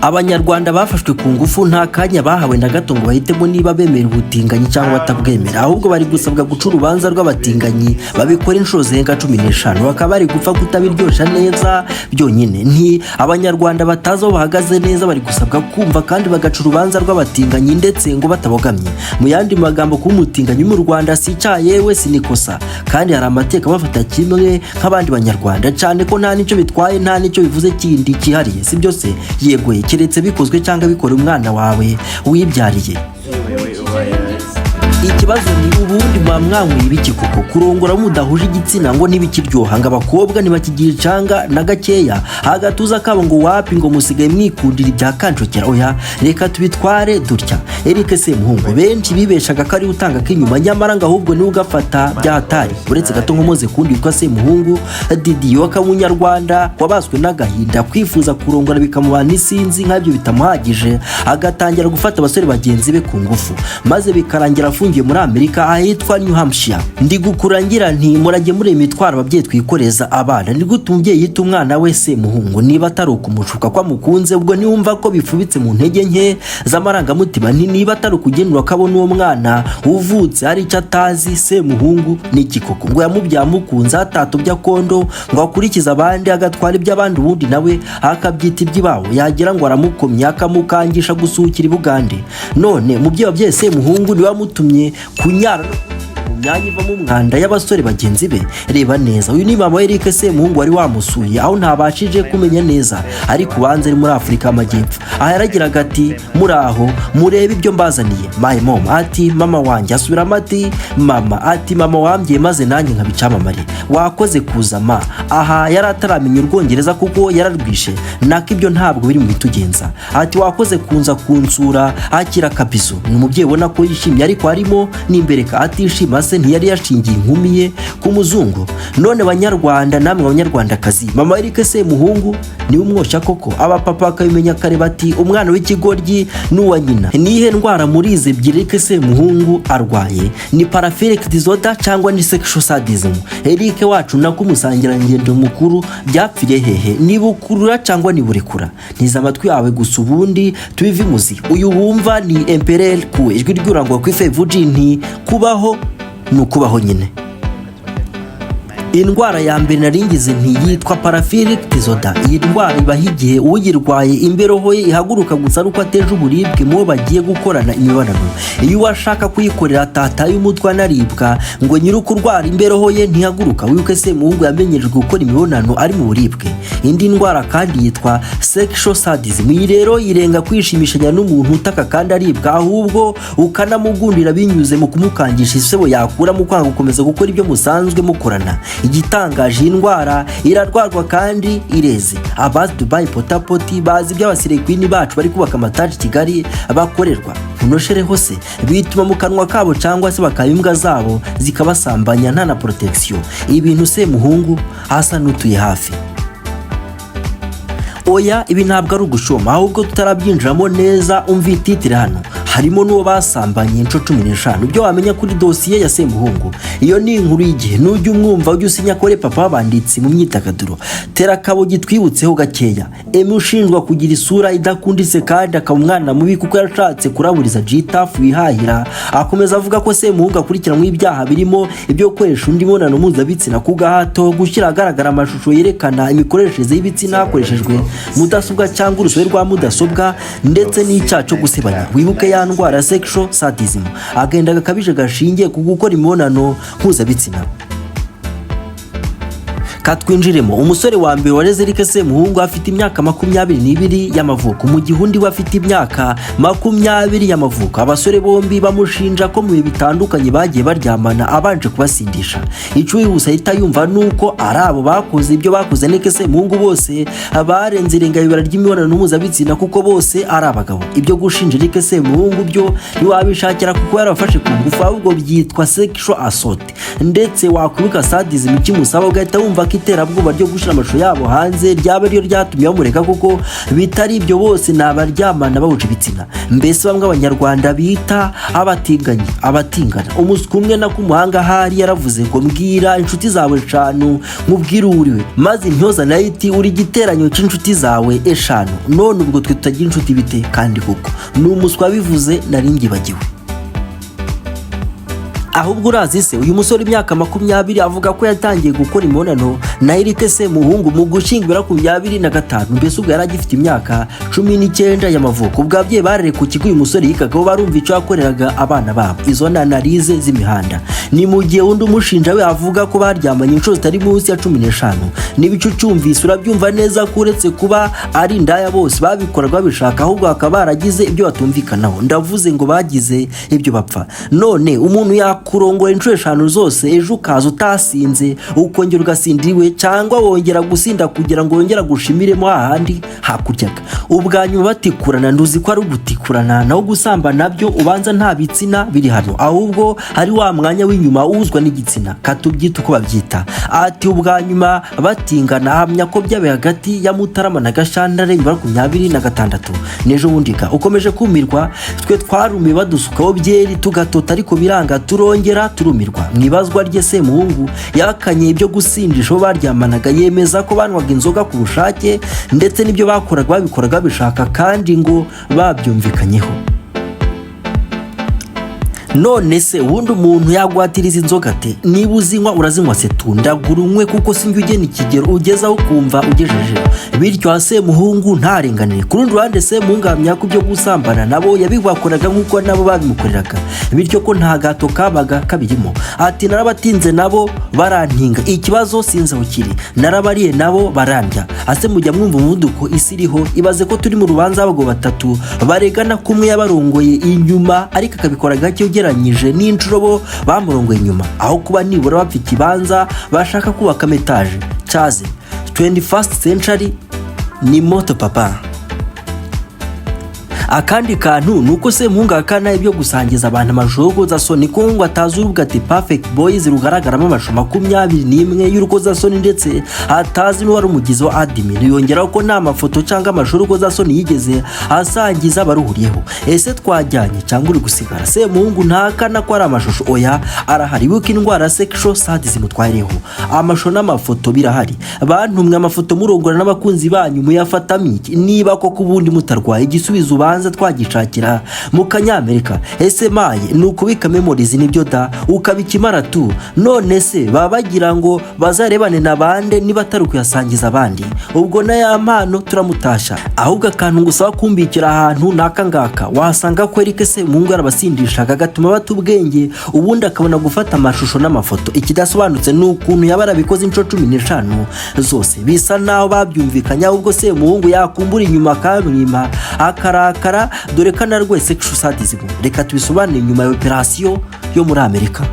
Abanyarwanda bafashwe ku ngufu nta kanya bahawe na gato ngo bahitemo niba bemera ubutinganyi cyangwa batabwemera, ahubwo bari gusabwa guca urubanza rw'abatinganyi babikora inshuro zirenga 15, bakaba bari gupfa kutabiryosha neza byonyine. Nti Abanyarwanda batazi aho bahagaze neza bari gusabwa kumva kandi bagaca urubanza rw'abatinganyi, ndetse ngo batabogamye. Mu yandi magambo, kuba umutinganyi mu Rwanda si icyaha, yewe si n'ikosa, kandi hari amategeko abafata kimwe nk'abandi Banyarwanda, cyane ko nta n'icyo bitwaye, nta n'icyo bivuze kindi cyihariye. Si byo se? Yego, keretse bikozwe cyangwa bikora umwana wawe wibyariye. Ikibazo ni ubundi muba mwanyweye ibiki koko? Kurongora mudahuje igitsina ngo ntibikiryoha, ngo abakobwa ntibakigira icanga na gakeya, agatuza kabo ngo wapi, ngo musigaye mwikundira ibya kanjogera. Oya, reka tubitware dutya. Eric Semuhungu benshi bibeshaga ko ari utanga k'inyuma, nyamara ngo ahubwo niwe ugafata byahatari. Uretse gato nkomoze kundi witwa Semuhungu Didier w'akamunyarwanda wabaswe n'agahinda, kwifuza kurongora bikamubana isinzi nk'ibyo bitamuhagije, agatangira gufata abasore bagenzi be ku ngufu, maze bikarangira afungiye muri Amerika ahitwa New Hampshire. Ndi gukura ngira nti murajye mureba imitwaro ababyeyi twikoreza abana. Ni gute umubyeyi yita umwana we Semuhungu niba atari ukumushuka ko amukunze? Ubwo niwumva ko bifubitse mu ntege nke z'amarangamutima. Nti niba atari ukugenura ko abona uwo mwana uvutse hari icyo atazi, Semuhungu ni iki koko? Ngo yamubyaye amukunze, atatubya kondo ngo akurikize abandi, agatwara iby'abandi, ubundi nawe akabyita iby'iwabo, yagira ngo aramukomye akamukangisha gusuhukira i Bugande. None umubyeyi wabyaye Semuhungu niwe wamutumye kunyara no mu myanya ivamo umwanda y'abasore bagenzi be? Reba neza, uyu ni mama wa Eric Semuhungu wari wamusuye, aho ntabashije kumenya neza, ariko ubanza ari muri Afurika y'Amajyepfo. Aha yaragiraga ati: "Muraho, murebe ibyo mbazaniye." "My mom," ati "mama wanjye." Asubiramo ati "mama," ati "mama wambwiye maze nanjye nkaba icyamamare, wakoze kuza ma." Aha yari ataramenya Urwongereza kuko yararwishe, nako ibyo ntabwo biri mu bitugenza. Ati: "Wakoze kunza kunsura, akira kabizo." Ni umubyeyi ubona ko yishimye, ariko harimo n'imbereka atishima se ntiyari yashingiye inkumi ye ku muzungu. None Banyarwanda namwe Banyarwandakazi, mama Eric Semuhungu niwe umwoshya koko? Abapapa bakabimenya kare bati: "Umwana w'ikigoryi n'uwa nyina." Nihe ndwara muri izi ebyiri Eric Semuhungu arwaye? Ni paraphilic disorder cyangwa ni sexual sadism? Eric wacu, nako umusangirangendo mukuru, byapfiriye hehe? Niba ukurura cyangwa niburekura? Ntiza amatwi yawe gusa, ubundi tubive imuzi. Uyu wumva ni Empereur ku ijwi ry'urangwa ku ifevuji. Nti kubaho ni ukubaho nyine. Indwara ya mbere naringize ntiyitwa paraphilic disorder. Iyi ndwara ibaho igihe uyirwaye imbereho ye ihaguruka gusa ari uko ateje uburibwe mu bo bagiye gukorana imibonano. Iyo uwashaka kuyikorera atataye umutwe anaribwa, ngo nyiri ukurwara imbereho ye ntihaguruka. Wibuke Semuhungu yamenyerejwe gukora imibonano ari mu buribwe. Indi ndwara kandi yitwa sexual sadism. Iyi rero irenga kwishimishanya n'umuntu utaka kandi aribwa, ahubwo ukanamugundira binyuze mu kumukangisha isebo yakuramo kwanga gukomeza gukora ibyo musanzwe mukorana. Igitangaje, iyi ndwara irarwarwa kandi ireze. Abazi Dubai potapoti bazi ibyo aba slay queen bacu bari kubaka amataje i Kigali bakorerwa. Unoshereho se bituma mu kanwa kabo cyangwa se bakaba imbwa zabo zikabasambanya nta na protection. Ibintu Semuhungu asa n'utuye hafi. Oya, ibi ntabwo ari ugushoma, ahubwo tutarabyinjiramo neza, umva ititire hano: harimo n'uwo basambanye inshuro 15. Ibyo wamenya kuri dosiye ya Semuhungu, iyo ni inkuru y'igihe. Nujya umwumva ujye usinya kore papa w'abanditsi mu myidagaduro. Tera akabogi twibutseho gakeya Emi ushinjwa kugira isura idakunditse kandi akaba umwana mubi kuko yashatse kuraburiza Gitafu wihahira. Akomeza avuga ko Semuhungu akurikiranweho ibyaha birimo ibyo gukoresha undi mibonano mpuzabitsina ku gahato, gushyira ahagaragara amashusho yerekana imikoreshereze y'ibitsina hakoreshejwe mudasobwa cyangwa urusobe rwa mudasobwa, ndetse n'icyaha cyo gusebanya. Wibuke ya ndwara ya sexual sadism, agahinda gakabije gashingiye ku gukora imibonano mpuzabitsina. Katwinjiremo. Umusore wa mbere wareze Eric Semuhungu afite imyaka 22 y'amavuko, mu gihe undi we afite imyaka 20 y'amavuko. Abasore bombi bamushinja ko mu bihe bitandukanye bagiye baryamana abanje kubasindisha. Icyo wihuse ahita yumva ni uko ari abo bakoze ibyo bakoze Eric Semuhungu bose barenze irengabibara ry'imibonano mpuzabitsina, kuko bose ari abagabo. Ibyo gushinja Eric Semuhungu byo ntiwabishakira kuko yarabafashe ku ngufu, ahubwo byitwa sexual assault. Ndetse wakwibuka sadism ikimusaba, ugahita wumva ko iterabwoba ryo gushyira amashusho yabo hanze ryaba ariyo ryatumye bamureka, kuko bitari ibyo bose ni abaryamana bahuje ibitsina, mbese bamwe Abanyarwanda bita abatinganyi, abatingana. Umuswa umwe na k'umuhanga ahari yaravuze ngo: "Mbwira inshuti zawe eshanu nkubwire uwo uriwe." Maze intyoza nayo iti: "Uri igiteranyo cy'inshuti zawe eshanu." None ubwo twe tutagira inshuti bite? Kandi koko ni umuswa wabivuze, nari ngibagiwe. Ahubwo urazi se, uyu musore imyaka 20 avuga ko yatangiye gukora imibonano na Eric Semuhungu mu Gushyingo 2025, mbese ubwo yari agifite imyaka 19 y'amavuko. Ubwo ababyeyi barere ku kigo uyu musore yigagaho barumva icyo yakoreraga abana babo, izo ni analyse z'imihanda. Ni mu gihe undi umushinja we avuga ko baryamanye inshuro zitari munsi ya 15. Niba icyo ucyumvise, urabyumva neza ko uretse kuba ari indaya bose babikoraga babishaka, ahubwo bakaba baragize ibyo batumvikanaho. Ndavuze ngo bagize ibyo bapfa. None umuntu yakurongora inshuro eshanu zose, ejo ukaza utasinze, ukongera ugasinda iwe, cyangwa wongera gusinda kugira ngo wongere agushimiremo hahandi hakuryaga ubwa nyuma batikurana? Nduzi ko ari ugutikurana, naho gusamba nabyo ubanza nta bitsina biri hano, ahubwo hari wa mwanya w'inyuma uzwa n'igitsina, katubyita uko babyita. Ati ubwa nyuma batingana ahamya ko byabaye hagati ya Mutarama na Gashyantare 2026, n'ejo bundi ga. Ukomeje kumirwa. Twe twarumiwe, badusukaho byeri tugatota, ariko biranga, turongera turumirwa. Mu ibazwa rye, Semuhungu yakanye ibyo gusindisha uwo baryamanaga, yemeza ko banywaga inzoga ku bushake, ndetse n'ibyo bakoraga babikoraga babishaka kandi ngo babyumvikanyeho. None se ubundi umuntu yagwatiriza inzoga ate? Niba uzinywa urazinywa se tu, ndagura unywe, kuko sinjye ugena ikigero ugezaho ukumva ugejeje. Bityo Semuhungu ntarenganire. Ku rundi ruhande, Semuhungu ahamya ko ibyo gusambana nabo yabibakoraga nk'uko nabo babimukoreraga, bityo ko nta gato kabaga kabirimo. Ati: "Narabatinze nabo barantinga, ikibazo sinzi aho kiri. Narabariye nabo barandya." Ase mujya mwumva umuvuduko isi iriho? Ibaze ko turi mu rubanza, abagabo batatu baregana kumwe yabarongoye inyuma, ariko akabikora gake ugereranyije n'inshuro bo bamurongoye inyuma, aho kuba nibura bapfa ikibanza bashaka kubakamo etaje. Cyaze 21st century ni moto papa. Akandi kantu ni uko Semuhungu ahakana ibyo gusangiza abantu amashusho y'urukozasoni, kuko ngo atazi urubuga ati Perfect Boys rugaragaramo amashusho 21 y'urukozasoni, ndetse atazi n'uwari umugizi wa admin. Yongeraho ko nta mafoto cyangwa amashusho y'urukozasoni yigeze asangiza abaruhuriyeho. Ese twajyanye cyangwa uri gusigara? Semuhungu ntahakana ko ari amashusho, oya, arahari. Wibuke indwara sexual sadism mutwareho amashusho n'amafoto birahari. Bantumwe amafoto murongora n'abakunzi banyu muyafatamo iki, niba koko ubundi mutarwaye? Igisubizo ubanza twagishakira mu Kanyamerika. Ese maye ni ukubika memories? Nibyo da, ukabikimara tu. None se baba bagira ngo bazarebane na bande niba atari ukuyasangiza abandi? Ubwo na ya mpano turamutashya. Ahubwo akantu ngusaba kumbikira ahantu n'aka ngaka, wasanga ko Eric Semuhungu yarabasindishaga agatuma bata ubwenge, ubundi akabona gufata amashusho n'amafoto. Ikidasobanutse ni ukuntu yaba yarabikoze inshuro 15 zose, bisa naho babyumvikanye. Ahubwo Semuhungu yakumbura inyuma akamwima akarakara, dore ko anarwaye sexual sadism. Reka tubisobanure nyuma ya operasiyo yo muri Amerika.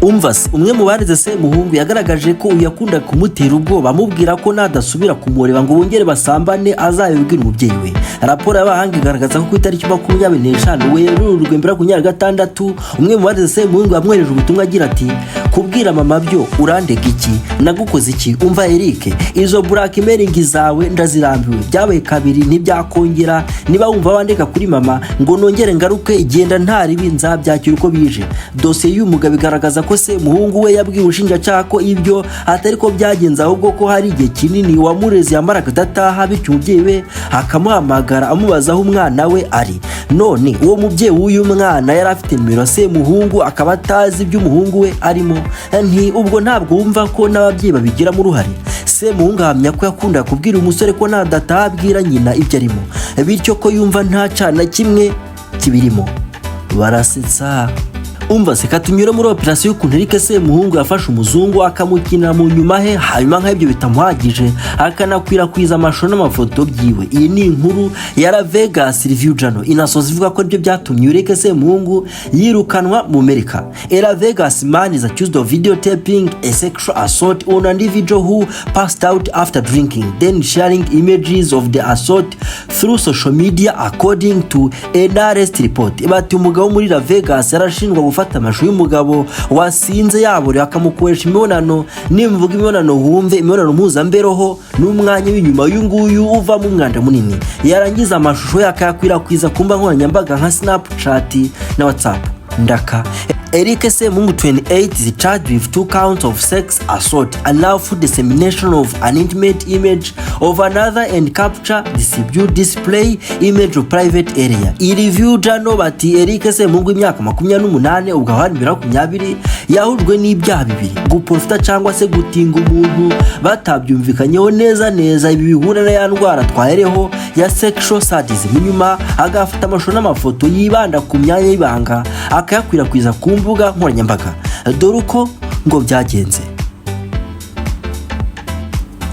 Umva se, umwe mu bareze Semuhungu yagaragaje ko uyu yakundaga kumutera ubwoba, amubwira ko nadasubira kumureba ngo bongere basambane azabibwira umubyeyi we. Raporo y'abahanga igaragaza ko ku itariki 25 Werurwe 2026, umwe mu bareze Semuhungu yamwohereje ubutumwa agira ati: "Kubwira mama byo urandega iki? Nagukoze iki? Umva Eric, izo blackmailing zawe ndazirambiwe. Byabaye kabiri, ntibyakongera. Niba wumva wandeka kuri mama ngo nongere ngaruke, genda, nta ribi, nzabyakira uko bije." Dosiye y'uyu mugabo igaragaza ko Semuhungu we yabwiye ubushinjacyaha ko ibyo atari ko byagenze, ahubwo ko hari igihe kinini uwamureze yamaraga adataha, bityo umubyeyi we akamuhamagara amubaza aho umwana we ari. None uwo mubyeyi w'uyu mwana yari afite nimero ya Semuhungu, akaba atazi ibyo umuhungu we arimo? Nti ubwo ntabwo wumva ko n'ababyeyi babigiramo uruhare? Semuhungu ahamya ko yakundaga kubwira umusore ko nadataha abwira nyina ibyo arimo, bityo ko yumva nta cana kimwe kibirimo. Barasetsa. Umva se, katunyure muri operasiyo y'ukuntu Eric Semuhungu yafashe umuzungu akamukinira mu nyuma he, hanyuma nk'ibyo bitamuhagije akanakwirakwiza amashusho n'amafoto byiwe. Iyi ni inkuru ya La Vegas Review Journal, inasoza ivuga ko ibyo byatumye Eric Semuhungu yirukanwa mu Amerika. A La Vegas man is accused of videotaping a sexual assault on an individual who passed out after drinking, then sharing images of the assault through social media, according to an arrest report. Bati umugabo muri La Vegas yarashinjwa gufata gufata amashusho y'umugabo wasinze yaborewe, akamukoresha imibonano. Nimvuga imibonano wumve imibonano mpuzamberoho n'umwanya w'inyuma y'uyu nguyu uvamo umwanda munini, yarangiza amashusho ye akayakwirakwiza ku mbuga nkoranyambaga nka Snapchat na WhatsApp. Ndaka Eric Semuhungu, 28, is charged with two counts of sex assault, unlawful dissemination of an intimate image of another, and capture, distribute, display image of private area. Iyi review jano bati Eric Semuhungu, imyaka 28, ubwo aho hari 2020, yahujwe n'ibyaha bibiri: guprofita cyangwa se gutinga umuntu batabyumvikanyeho neza neza. Ibi bihura na ya ndwara twahereho ya sexual sadism, nyuma agafata amashusho n'amafoto yibanda ku myanya y'ibanga akayakwirakwiza ku mbuga nkoranyambaga. Dore uko ngo byagenze.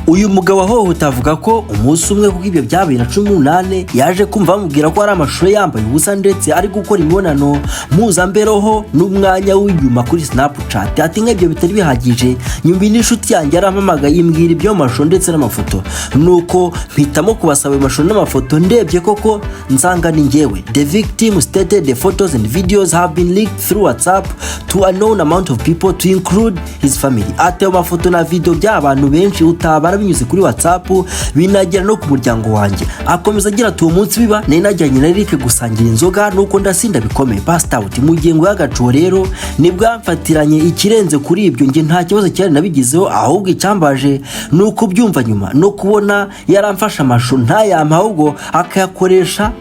Uyu mugabo ahohota avuga ko umunsi umwe, kuko ibyo byabaye na 18, yaje kumva bamubwira ko hari amashusho yambaye ubusa ndetse ari gukora imibonano mpuzamberoho n'umwanya w'inyuma kuri Snapchat. Ati nk'ibyo bitari bihagije, nyuma n'inshuti yanjye yarampamagaye imbwira ibyo mashusho ndetse n'amafoto, nuko mpitamo kubasaba ayo mashusho n'amafoto. Ndebye koko nsanga ni njyewe. The victim stated the photos and videos have been leaked through WhatsApp to a known amount of people, to include his family. Ati ayo mafoto na video by'abantu benshi utabara binyuze kuri WhatsApp, binagera no ku muryango wanjye. Akomeza agira ati uwo munsi biba nari najyanye na Eric gusangira inzoga, nuko ndasinda bikomeye, passed out. Mu gihe ngo y'agacuho rero nibwo yamfatiranye. Ikirenze kuri ibyo, njye nta kibazo cyari nabigizeho, ahubwo icyambaje ni ukubyumva nyuma no kubona yaramfashe amashusho ntayampa, ahubwo akayakoresha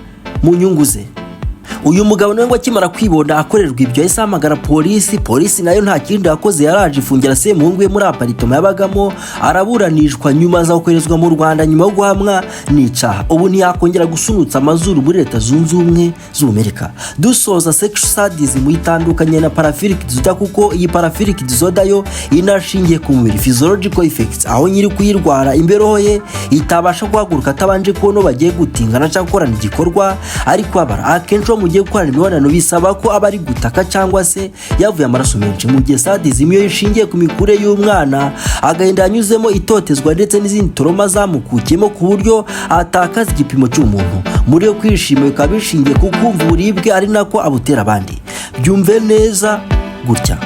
mu nyungu ze. Uyu mugabo nawe ngo akimara kwibona akorerwa ibyo, yahise ahamagara polisi. Polisi nayo nta kindi yakoze, yaraje ifungira Semuhungu we muri apartment yabagamo, araburanishwa, nyuma aza koherezwa mu Rwanda nyuma yo guhamwa n'icyaha. Ubu ntiyakongera gusunutsa amazuru muri Leta Zunze Ubumwe z'Amerika. Dusoza, sexual sadism itandukanye na paraphilic disorder, kuko iyi paraphilic disorder yo inashingiye ku mubiri, physiological effects, aho nyiri kuyirwara imbereho ye itabasha guhaguruka atabanje kubona uwo bagiye gutingana cyangwa gukorana igikorwa ari kubabara. Akenshi uwo mugiye gukorana imibonano bisaba ko aba ari gutaka cyangwa se yavuye amaraso menshi, mu gihe sadism iyo ishingiye ku mikurire y'umwana, agahinda yanyuzemo, itotezwa ndetse n'izindi trauma zamukukiyemo, ku buryo atakaza igipimo cy'umuntu muri yo. Kwishima bikaba bishingiye ku kumva uburibwe ari nako abutera abandi. Byumve neza gutya: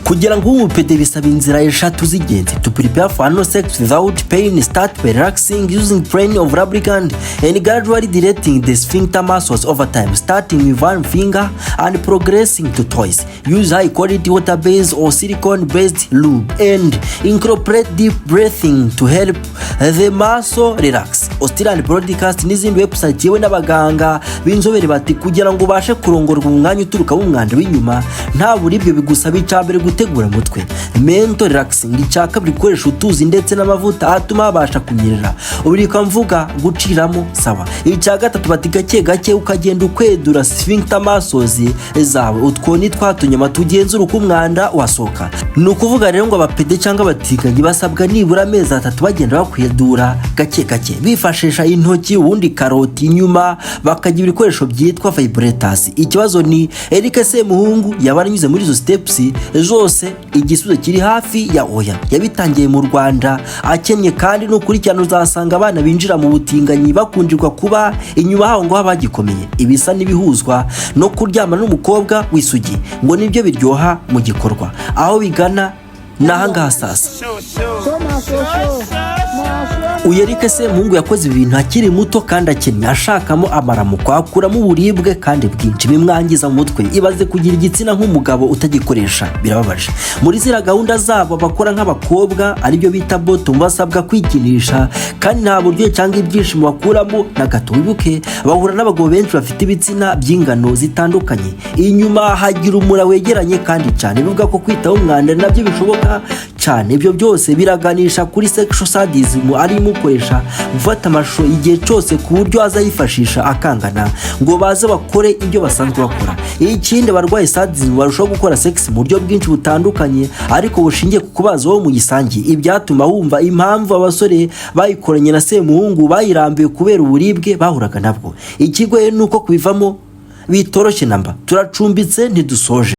kugira ngo ube umupede bisaba inzira eshatu z'ingenzi. To prepare for anal sex without pain, start by relaxing using plenty of lubricant and gradually dilating the sphincter muscles over time, starting with one finger and progressing to toys. Use high quality water based or silicone based lube and incorporate deep breathing to help the muscle relax. Australian Broadcast n'izindi website yewe n'abaganga b'inzobere bati kugira ngo ubashe kurongorwa mu mwanya uturukamo umwanda w'inyuma nta buribwe, bigusaba icya mbere gutegura umutwe, mental relaxing; icya kabiri, gukoresha utuzi ndetse n'amavuta atuma habasha kunyerera, ubu mvuga guciramo sawa; icya gatatu bati gake gake ukagenda ukwedura sphincter muscles zawe, utwo ni twa tunyama tugenzura uko umwanda wasohoka. Ni ukuvuga rero ngo abapede cyangwa abatinganyi basabwa nibura amezi 3 bagenda bakwedura gake gake bifashisha intoki, ubundi karoti, inyuma bakagira ibikoresho byitwa vibrators. Ikibazo ni Eric Semuhungu yaba aranyuze muri izo steps zose? Igisubizo kiri hafi ya oya. Yabitangiye mu Rwanda akennye, kandi nukurikirana uzasanga abana binjira mu butinganyi bakundirwa kuba inyuma haho ngo haba hagikomeye, ibisa n'ibihuzwa no kuryama n'umukobwa w'isugi, ngo nibyo biryoha mu gikorwa. Aho bigana ni ahangaha sasa. Uyu Eric Semuhungu yakoze ibintu akiri muto kandi akennye, ashakamo amaramuko, akuramo uburibwe kandi bwinshi bimwangiza mu mutwe. Ibaze kugira igitsina nk'umugabo utagikoresha, birababaje. Muri ziriya gahunda zabo bakora nk'abakobwa, aribyo bita bottom, basabwa kwikinisha kandi nta buryo cyangwa ibyishimo bakuramo na gato. Wibuke bahura n'abagabo benshi bafite ibitsina by'ingano zitandukanye, inyuma hagira umura wegeranye kandi cyane, bivuga ko kwitaho umwanda nabyo bishoboka cyane. Ibyo byose biraganisha kuri sexual sadism, arimo ukoresha gufata amashusho igihe cyose ku buryo azayifashisha akangana ngo baze bakore ibyo basanzwe bakora. Ikindi, abarwaye sadism barushaho gukora sex mu buryo bwinshi butandukanye, ariko bushingiye ku kubaza uwo mugisangiye. Ibyatuma wumva impamvu abasore bayikoranye na Semuhungu bayirambiwe kubera uburibwe bahuraga nabwo. Ikigoye ni uko kubivamo bitoroshye namba. Turacumbitse, ntidusoje.